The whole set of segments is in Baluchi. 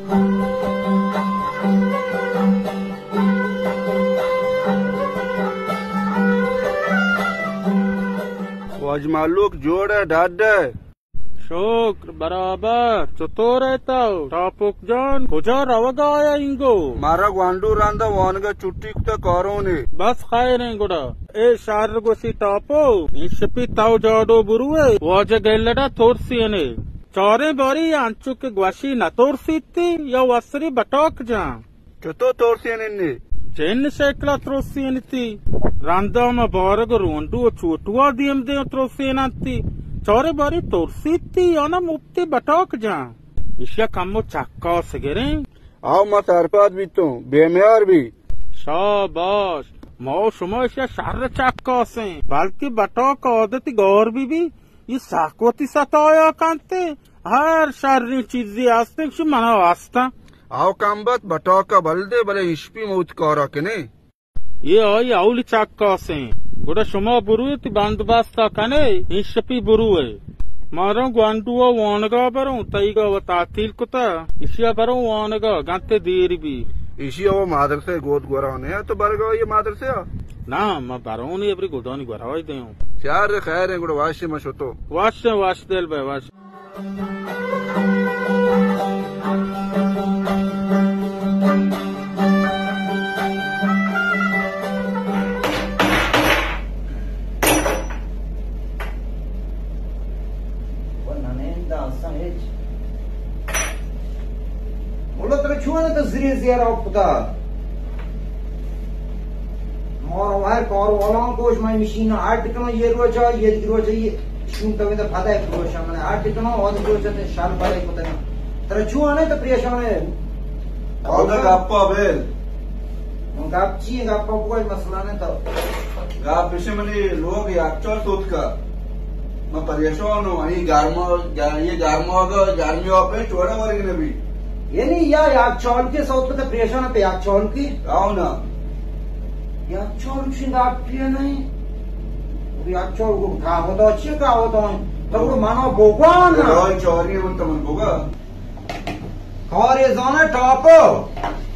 واجہ مھلوک جوڑ ئے، ڈڈ ئے؟ شکر برابر۔ چطور ئے تو؟ ٹاپک جان، کجا روگا ئے اینگو؟ مارا گوانڈو رندا وانگا چھٹی کتا کارونے۔ بس خیر ایں گڑا۔ اے شر گوشی ٹاپو، اے شپی تو جاڑو بروئے، واجہ گیلڑا ترسینے۔ چاریں باری انچو کہ گوشی نہ ترسیتی یا وسری بٹاک جان۔ چتو ترسیننی؟ چین شکلا ترسینتی۔ رندا ما بارگ رونڈو و چوٹوا دیم دیم ترسیننتی۔ چاریں باری ترسیتی یا نہ مپتی بٹاک جان۔ ایشیا کمو چکاس گریں۔ آو ما سرپد بیتوں، بے میار بی۔ شاباش، ما و شما ایشیا شر چکاسیں، بلکہ بٹاک عادتی گار بی بی، یہ سک وتی ستایا کنتے۔ ہر شریں چیزی ہستیں کہ منا ہستاں۔ آو کمبت بٹاکا بل دے، بلے اشپی موت کارا کنے۔ یہ آئی اولی چکاسیں۔ گڑا شما برویت بندوبستا کنے، اشپی بروئے۔ مارا گونڈو ء وانگا بروں، تئیگا و تعطیل کتا، اشیا بروں وانگا، گنتے دیر بی۔ اشیا و مدرسہ گود گورا نیا تو برگا یہ مدرسہ؟ نا، ما برونی ابری گدانی گورا دیوں۔ چار خیر ہیں، گڑا واشی ما شتو۔ واش، واش دل بے، واش۔ و نننداں اصلاً ہچ۔ مولا ترا چون تو زری زیرا کتا؟ مارا وہر کارو الان کوش، من مشین اڈ کنو، یہ روچا، یہ دیگه روچا، یہ شون تو تو پتہ ہے پروشا، من اڈ کنو، اور روچا تے شال بڑے کتا۔ ترا چون ہے تو پریشان ہے؟ آدھا گپا بیل۔ من گپ چی ہے؟ گپا کوئی مسئلہ نہیں تو۔ گپ پیش منی لوگ یکچال سوتکا۔ من پریشان ہوں، یہ گرما، گر-، یہ گرما کا، گرمی آپ ہے، چوڑا ورگ نبی۔ یعنی یا یکچال کے سوتکا پریشان پہ یکچال کی؟ آؤ نا۔ یکچال چی گپ پیے نہیں؟ یکچال کو کہا ہوتا، چی کہا ہوتا ہے؟ تو مانا بوگان۔ چاری من تمن بوگا۔ کارے زانہ ٹاپو،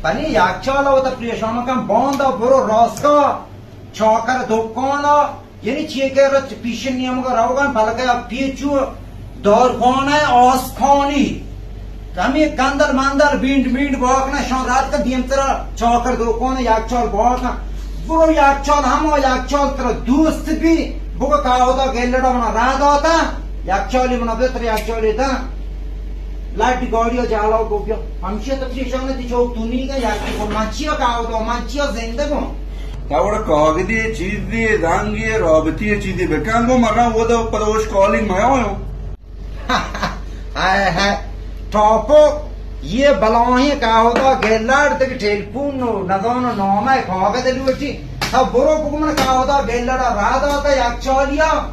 پنی یکچال وتا پریشان کن، باندا برو راسکا چاکر دکانا، یعنی چیکہ رچ پیشن نیمگا روگان، پلکہ پیچو دارخانہ آسکانی، کمی گندل مندل بینڈ مینڈ باکنا شان رات کا دیمترا چاکر دکانا یکچال باکنا، برو یکچال ہما یکچال ترا دوست بی، بگو کاودا گیلڑا منا راہ داتا، یکچالی منا بتر یکچالی دا۔ لڈ گاڑی ء جہلا گو بیا۔ ہمشی تو پریشان تی چوک تو نی گا، یکی کو منچی ء کاو دو، منچی ء زندگ ہوں۔ تا وڑ کاغذی چیزی، زنگی، رابطی چیزی بکن گو، مرنا وہ دو پدوش کالنگ میں آیوں۔ ہائے ہائے، ٹاپو، یہ بلاہیں کاو دا گیلڑ تک ٹیلیفون نو، نزان نامہ کاغذ لوٹی۔ تا برو بگو من کاودا گیلڑا راہ داتا یکچالیا،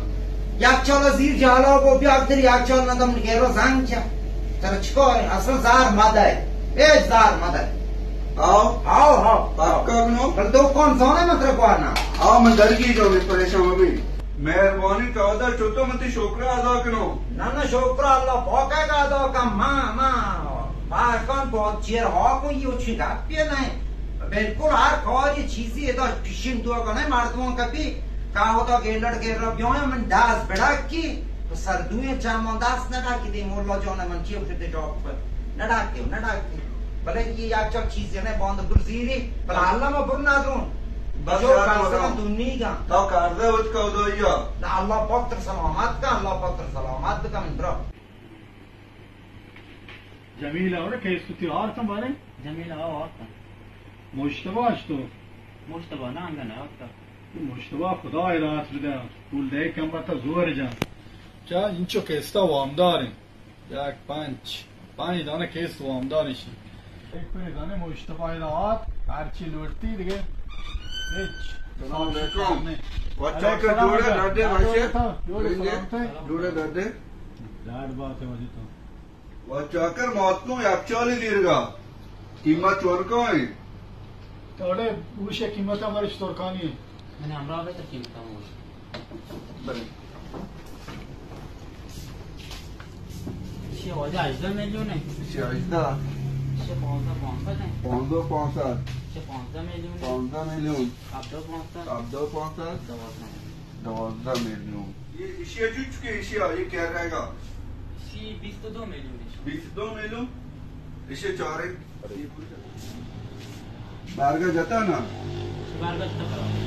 یکچالا زیر جہلا گو بیا، اگر یکچال نہ دم گیرو زنگ چا۔ ترا چکار ہے؟ اصلا زار مدے، ہیچ زار مدے۔ آؤ۔ آؤ، آؤ۔ پکا بنو۔ بل دکان زانے من ترا گوانا۔ آؤ، من درگی جو بے پریشان مبی۔ مہربانی کاودا چوتو من تی شکر ادا کنو۔ نہ، نہ، شکر اللہ پاک ہے ادا کن۔ ما، ما، پاکان پاک چیر ہا کو یہ چی گپ یہ نہیں۔ بالکل ہر کاری چیزی ادا پیشین دعا کنه مردمان کپی کاودا گیلڑ گیرا بیایم من دست بڑکی تو سر دوی چمان دست نڈکی دی مولا جان من چی وقت جواب پر نڈکی نڈکی۔ بلے یہ یک چک چیزی نه باند برزیری بلے اللہ ما بر ندرون۔ بس جو یار کارزه مولا۔ من دنی گا۔ تا کارزه وت کاودا یا۔ نه اللہ پاک تر سلامت کن، اللہ پاک تر سلامت بکن من برا۔ جمیل ء وڑ کیس کتی آرتاں باریں؟ جمیل ء آرتاں۔ مشتبہ اش تو؟ مشتبہ نہ انگا نہ آرتا۔ مشتبہ خدا ہدایت بدہ، پول دے کم بتا زور جان۔ چا انچو کیستا وامدار ہیں۔ یک پنچ، پنچ دانہ کیست وامدار ہیں شی۔ ایک پر دانے مشتبہ ہدایت، ہرچی لوٹتی دیگه۔ ہچ۔ السلام علیکم۔ وچا کا جوڑے ڈاڈے واشے؟ جوڑے سلامت ہے۔ جوڑے ڈاڈے۔ ڈاڈ بات ہے وجہ تو۔ و چاکر ماتکوں یکچالی دیرگا۔ قیمت چونکا ہیں؟ توڑے بوشے قیمت ہمارے چطور کانی ہے؟ میں نے ہمراہ بہتر قیمت ہم بولے۔ بلے۔ اسی واجہ ہژدہ میلیون ہے۔ اسی ہژدہ۔ ایشی پانزدہ پانسد اِنت. پانزدہ پانسد. ایشی پانزدہ میلیون اِنت. پانزدہ میلیون. ہبدہ پانسد. ہبدہ پانسد. دوازدہ میلیون. دوازدہ میلیون. اے ایشی ءَ جوچ کہ ایشی ءَ اے کئے رہے گا؟ ایشی بیست ءُ دو میلیون اِنت. بیست ءُ دو میلیون. ایشی چارے. بارگاہ جتا نا؟ بارگاہ جتا.